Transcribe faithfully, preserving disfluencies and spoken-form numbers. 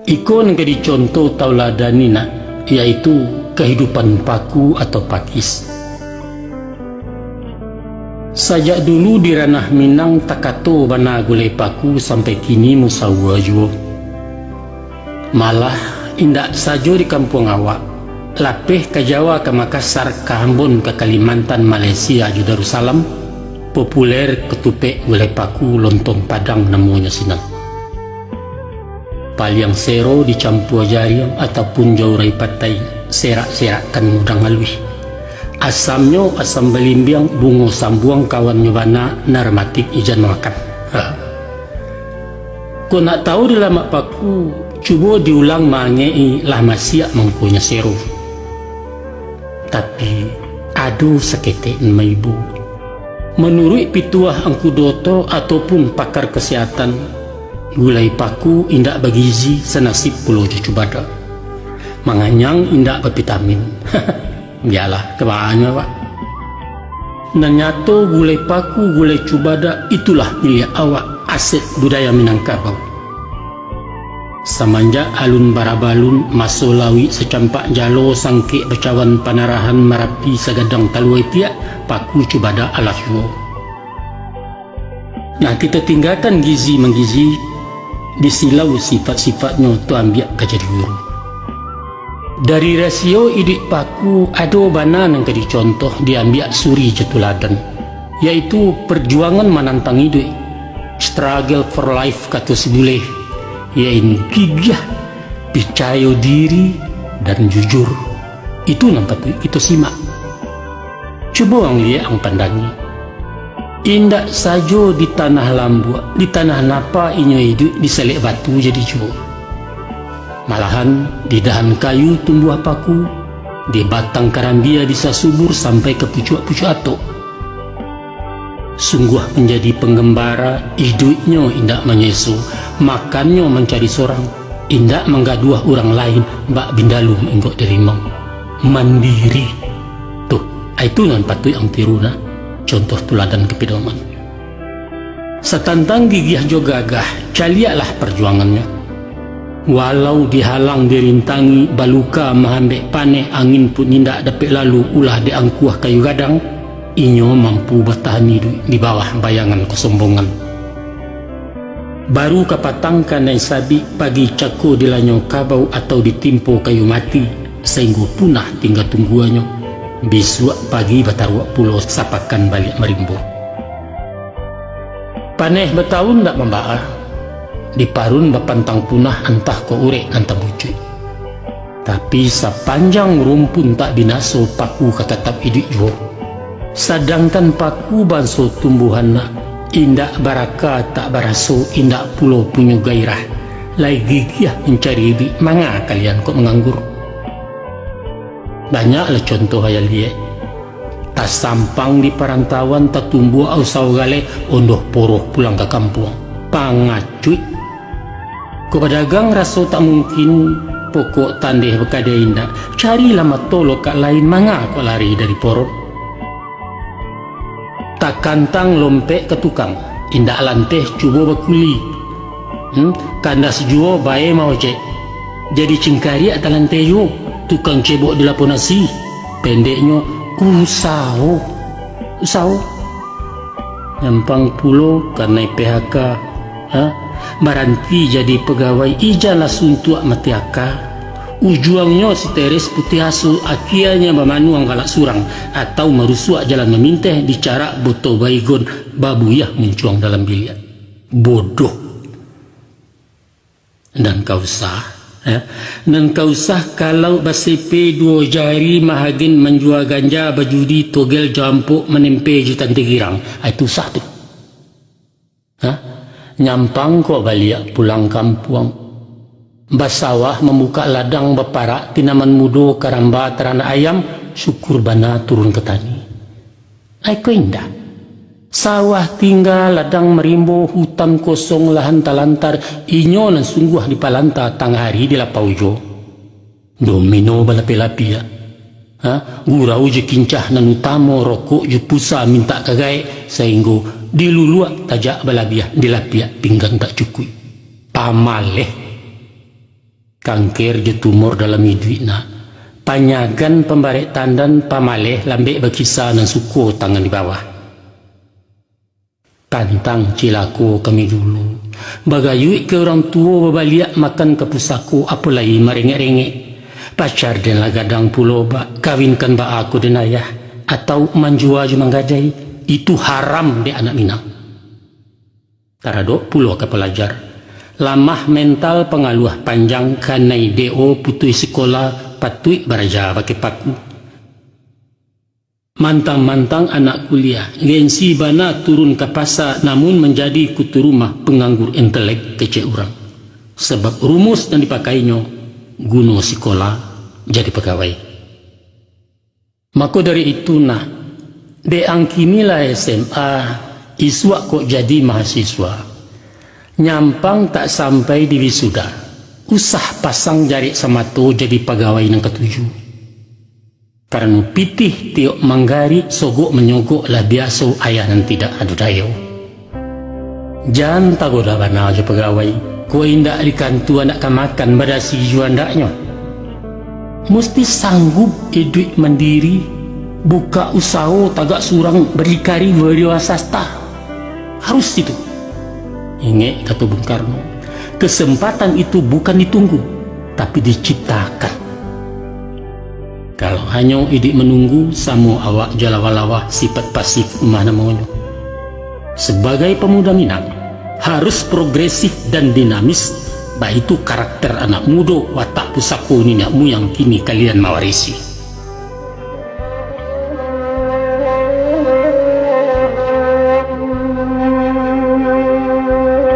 Iko nan ka dicontoh tauladan ni nak, yaitu kahidupan paku atau pakis. Sajak dulu di ranah Minang takato bana gulai paku sampai kini musaua juo. Malah, indak sajo di kampuang awak, lapeh ka Jawa, ka Makassar, ka Ambon, ka Kalimantan, Malaysia, jo Darussalam, populer katupek gulai paku, lontong Padang namonyo sinan. Paliang sero dicampua jariang ataupun jo urai patai, serak-serakkan udang aluih. Asamnyo asam balimbiang, bungo sambuang kawannyo bana, narmatik ijan mamakan. Ha. Kok nak tahu di lamak paku, cubo diulang maangek-i, lah masiak mangkonyo sero. Tapi, ado saketek nan maibo. Manuruik pituah Angku Doto ataupun pakar kasihatan, gulai paku indak bagizi sanasib pulo jo cubadak. Manganyang indak bavitamin. Bialah, kabaanyo awak. Nan nyato, gulai paku, gulai cubadak, itulah miliak awak, aset budaya Minangkabau. Samanjak alun barabalun, maso lauik sacampak jalo, sangkek bacawan panarahan, Marapi sagadang talua itiak, paku cubadak alah juo. Nah, kito tinggakan gizi manggizi, disilau sifat-sifatnyo tu ambiak ka jadi guru. Dari rasio iduik paku, ado bana nan ka dicontoh, diambiak suri jo tuladan, yaitu perjuangan manantang iduik, struggle for life, kato si buleh, yaitu gigiah, picayo diri, dan jujur. Itu nan patuik kito simak. Cubo ang liek, ang pandangi. Indak sajo di tanah lambuak, di tanah napa inyo iduik, di salek batu jadi juo. Malahan, di dahan kayu tumbuah paku, di batang karambia bisa subur sampai ka pucuak-pucuak atok. Sungguah manjadi panggambara, iduiknyo indak manyeso, makannyo mancari sorang, indak manggaduah urang lain, bak bindalu inggok di rimau. Mandiri. Tuh, itu nan patuik ang tiru nah, contoh tuladan kapidoman. Satantang gigiah jo gagah, caliaklah parjuangannyo. Walau dihalang dirintangi, baluka maambek paneh, angin pun indak dapek lalu, ulah diangkuah kayu gadang, inyo mampu batahan iduik di bawah bayangan kasombongan. Baru kapatang kanai sabik, pagi cako dilanyo kabau atau ditimpo kayu mati, sainggo punah tingga tungguanyo, bisuak pagi bataruak pulo, sapakan baliak marimbo. Paneh bataun ndak mambaa, diparun bapantang punah, antah kok urek nan tabucuik. Tapi, sapanjang rumpun tak binaso, paku ka tatap iduik juo. Sadangkan paku banso tumbuahan nak, indak baraka tak baraso, indak pulo punyo gairah, lai gigiah mancari iduik, manga kalian kok manganggur? Banyaklah contoh ayah liek. Tasampang di parantauan, tatumbuak usao galeh, ondoh poroh pulang ka kampuang. Pangacuik! Kok badagang raso tak mungkin, pokok tandeh bakadai indak, carilah mato lokak lain, manga kok lari dari poroh. Takantang lompek ka tukang, indak lanteh cubo bakuli. Hmm, kandas juo bae maojek. Jadi cingkariak talanteh juo, tukang cebok di lapo nasi. Pendeknyo, usaho. Usaho. Nyampang pulo kanai P H K. Ha? Baranti jadi pagawai, ijanlah suntuak mati aka. Ujuangnyo siteres putiah asu, akianyo bamanuang galak surang, atau marusuak jalan maminteh, dicarak boto baygon, babuyah muncuang dalam biliak. Bodoh. Nan ka usah, ya. Nan ka usah kalau basipe duo jari, mahagen manjua ganja, bajudi, togel, jampok, manempe jo tante girang. Ah, itu usah tu. Ha? Nyampang kok baliak pulang kampuang. Basawah, mambukak ladang, baparak tinaman mudo, karamba taranak ayam, syukur bana turun ka tani. Ai ko indak. Sawah tingga, ladang marimbo, hutan kosong, lahan talantar, inyo nan sungguah dipalanta, tangah ari dilapau juo. Domino balapia-lapia, ha? Gurau jo kincah nan utamo, rokok jo pusa mintak ka gaek, sainggo diluluak tajak balabiah, dilapiak pinggan tak cukuik. Pamaleh. Kangker jo tumor dalam iduik nak, panyagan pambarek tandan, pamaleh lambek bakisa nan suko tangan di bawah. Pantang cilako kami dulu, bagayuik ka urang tuo, babaliak makan ka pusako, apo lai marengek-rengek. Pacar den lah gadang pulo bak, kawinkan baa ko den ayah, atau manjua jo manggadai, itu haram dek anak Minang. Taradok pulo ka palajar, lamah mental pangaluah panjang, kanai D O putuih sikola, patuik baraja bakeh paku. Mantang-mantang anak kuliah, gengsi bana turun ka pasa, namun manjadi kutu rumah, panganggur intelek kecek urang. Sabab rumus nan dipakainyo, guno sikola jadi pagawai. Mako dari itu nak, dek ang kini lah S M A, isuak kok jadi mahasiswa. Nyampang tak sampai di wisuda, usah pasang jarek samato jadi pagawai nan katuju. Karano pitih tiok manggarik, sogok manyogok lah biaso ayah nan tidak ado dayo. Jan tagoda bana jo pagawai, kok indak di kantua nak ka makan, badasi juo andaknyo. Musti sanggup iduik mandiri, bukak usaho tagak surang, bardikari wiraswasta. Harus itu. Ingek kato Bung Karno, kesempatan itu bukan ditunggu, tapi diciptakan. Kalau hanyo iduik manunggu, samo awak jo lawah-lawah, sifat pasif mah namonyo. Sabagai pamuda Minang, harus progresif dan dinamis, baitu karakter anak mudo, watak pusako niniak muyang kini kalian mawarisi.